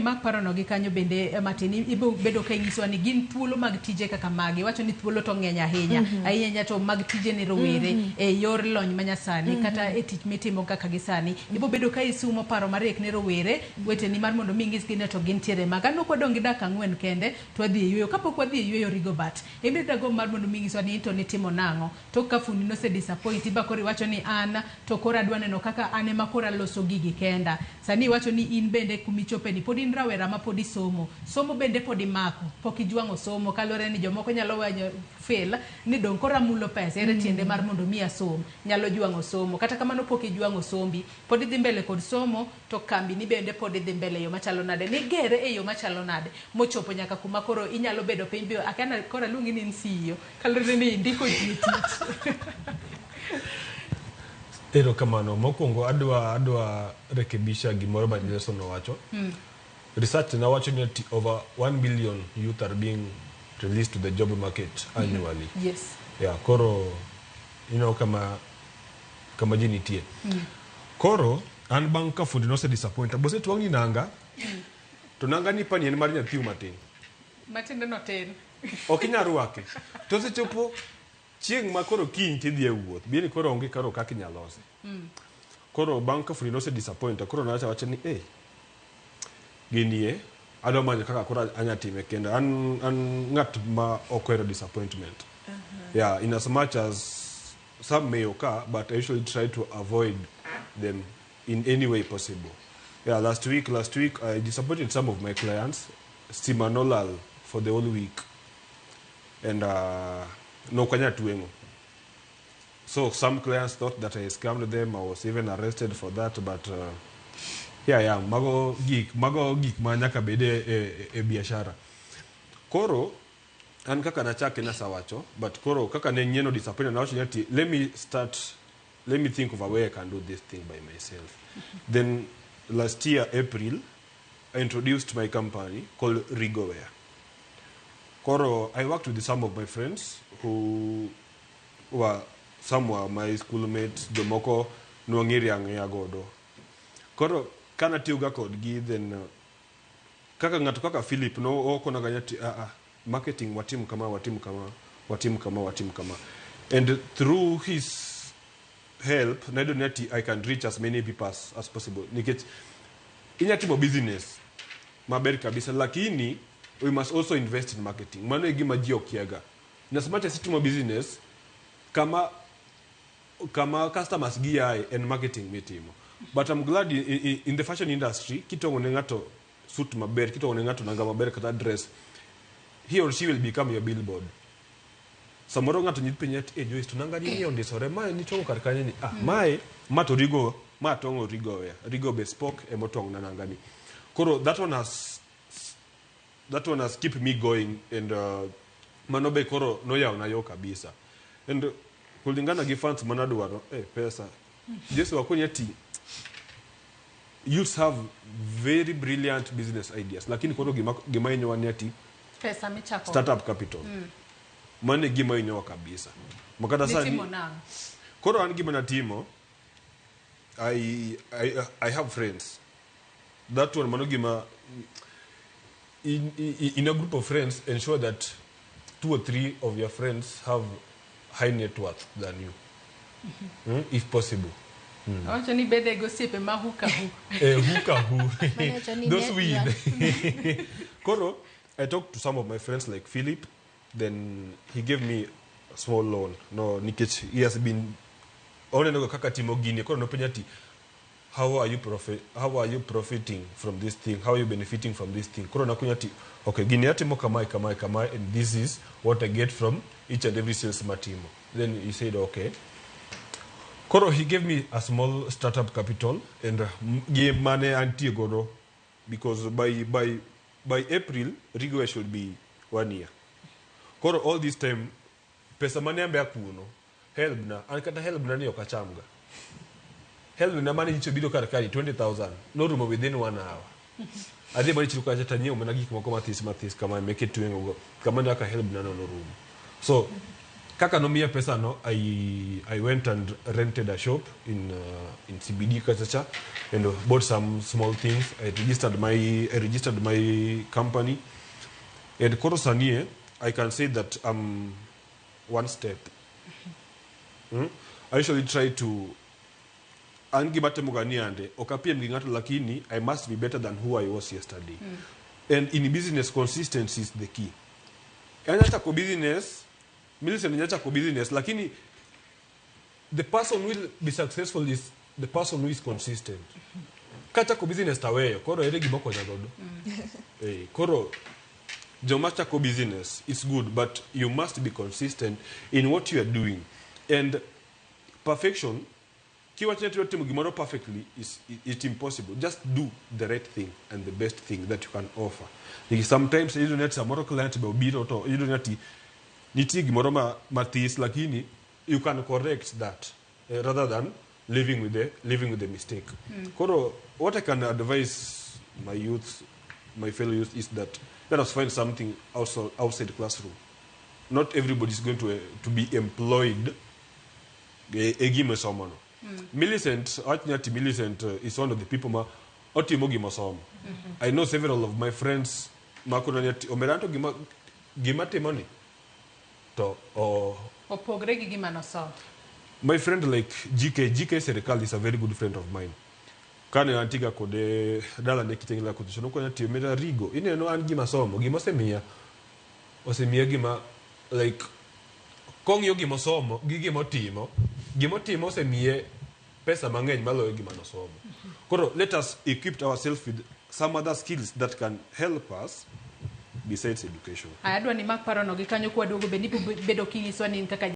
imak parono gi kanyo bende matin, ibo bedo ka inyisowa ni gin thuolo mag tije kaka magi. Iwacho ni thuolo to ng'eny ahinya. Ahinya ahinya to mag tije ne rowere e yor lony manyasani kata e tich mitimo kaka gi sani. Ibo bedo ka isumo paro mariek ne rowere weteni mar mondo mi inyisgi ni to gintiere maga. Aneno kwadong' gi dakika 4 kende to wadhi e yueyo. Kapok wadhi e yueyo Rigobert, in bende dagomb mar mondo mi inyiswa ni to nitimo nang'o. Tok ka fundi nose disappoint ba koro iwacho ni an to koro adwa neno kaka an ema koro aloso gigi kenda. Sani iwacho ni in bende kumichope ni pod in rawera ma pod isomo. Somo bende pod imako, pok ijwang'o somo kaluwore ni jomoko nyalo wenyo feel ni dong' koro amulo pesa ere tiende mar mondo mi asom. Nyalo jwang'o somo. Kata kamano pok ijwang'o sombi. Pod idhi mbele kod somo to kambi ni bende pod idhi mbele e yo machalo nade. Nigere e yo machalo nade mochopo nyaka kuma koro inyalo bedo piny bi akia na koro aluongi ni in CEO kaluwore ni indiko ji e tich. Erokamano. Mokwongo adwa rekebisha gimoro ma Nelson owacho. Research na wacho ni ati over 1 million youth are being released to the job market annually. Yeah, koro kama ji nitie. Koro an bang' ka fundi nose disappoint, bose twang'ni nanga. To nanga ni pani en mar nyathiu matin. Matiende no tin. Ok inyal rwake. To osechopo chieng' ma koro kiny tidhi e wuoth, biro ni koro onge koro kaka inyal lose. Koro bang' ka fundi nose disappoint, koro nawacho awacha ni eh, gini e adwa manyo kaka koro anya time kenda. An ng'at ma ok ohero disappointment. Yeah, in as much as some may occur, but I usually try to avoid them in any way possible. Yeah, last week I disappointed some of my clients. Stima nolal for the whole week. And nokanya tweng'o. So some clients thought that I scammed them. I was even arrested for that, but yeah, mago gik ma nyaka bed e biashara. Koro an kaka nachake nasawacho, but koro kaka ne nyieno disappointed nawacho ni ati let me start, let me think of a way I can do this thing by myself. Then last year April, I introduced my company called Rigoware. Koro I worked with some of my friends who were, some were my schoolmates, jomoko nwang'ere ang'eya godo. Koro kanatiyoga kodgi then kaka ng'ato kaka Philip no okonaga ni ati ah, ah, marketing watim kama, watim kama, watim kama, watim kama. And through his help nayudo ni ati I can reach as many people as possible. Nikech inya timo business maber kabisa lakini we must also invest in marketing. Mano e gima ji okiaga. In as much as itimo business, kama customers gi yae en marketing mitimo. But I'm glad in the fashion industry, kitong'o ne ng'ato suit maber, kitong'o ne ng'ato nanga maber kata dress, he or she will become your billboard. Samoro ng'ato nyit penji ati, "Eh Joyce, to nanga ni ondisore, mae nitong'o kar kanye ni?" "Ah, mae, ma to Rigo, ma tong'o Rigo wear. Rigo Bespoke emotong'na nanga ni." Koro that one has keep me going and mano be koro noyawona yo kabisa. And kulingana gi funds manadwaro, pesa. Jesu wakoni ati youths have very brilliant business ideas, lakini koro gima hinyowa ni ati Pesa michako. Startup capital. Mano e gima hinyowa kabisa. Makata sani Nitimo nang'o? Koro an gima natimo, I have friends. That one mano gima in a group of friends, ensure that two or three of your friends have high net worth than you. If possible. Awacho ni bede gi osiepe ma huka hu. Eh, who who. Mano ni Those net weed. Koro, I talked to some of my friends like Philip. Then he gave me a small loan. No, nikech he has been oneno kaka timo gini. Koro nopenja ati, how are you profiting from this thing? How are you benefiting from this thing? Koro nakunya ati, okay, gini atimo kamae, kamae, kamae, and this is what I get from each and every sales matimo. Then he said, okay. Koro he gave me a small startup capital and gi mane antie godo because by April Rigwe should be one year. Koro all this time pesa mane ambe akuno HELB na an kata HELB na ni ok achamga. HELB na mane nyicho biro kar kari 20,000 norumo within one hour. Adhi mana chiro kacha tanyiewo mana gik moko mathis mathis kama meke tweng'o go kamano kaka HELB na no norumo. So Kaka nomiya pesa no, I went and rented a shop in CBD kachacha and bought some small things. I registered my company. And koro sani eh, I can say that I'm one step. I usually try to an gima timoga ni ande ok apiem gi ng'ato lakini I must be better than who I was yesterday. And in business consistency is the key. Anya chako business, Millicent nya chako business lakini the person who will be successful is the person who is consistent. Kachako business taweyo, koro ere gima okonya godo. Eh, koro joma chako business it's good but you must be consistent in what you are doing and perfection kiwacho ni timo gimoro perfectly is it's impossible just do the right thing and the best thing that you can offer Nikech sometimes iyudo ni ati samoro client be obiro to iyudo ni ati nitie gimoro ma mathis lakini you can correct that rather than living with the mistake koro what i can advise my youth my fellow youth is that let us find something also outside the classroom not everybody is going to be employed e gima isomono Millicent awach ni ati Millicent is one of the people ma otimo gima osomo I know several of my friends ma koro ni ati omera to gima timo ni to o Opogre gi gima nosomo. my friend like GK GK Serikal is a very good friend of mine kane antiga kode dalane Kitengela kocha nokonya ati omera Rigo ineno an gima somo gima osemiya osemiya gima like kong'iyo gima osomo gi gima otimo gima otimo osemiye pesa mang'eny maloyo gima nosomo koro let us equip ourselves with some other skills that can help us besides education Aya, adwa ni mak parono gi kanyo kwaduogo bende ibiro bedo kinyisowa ni in kaka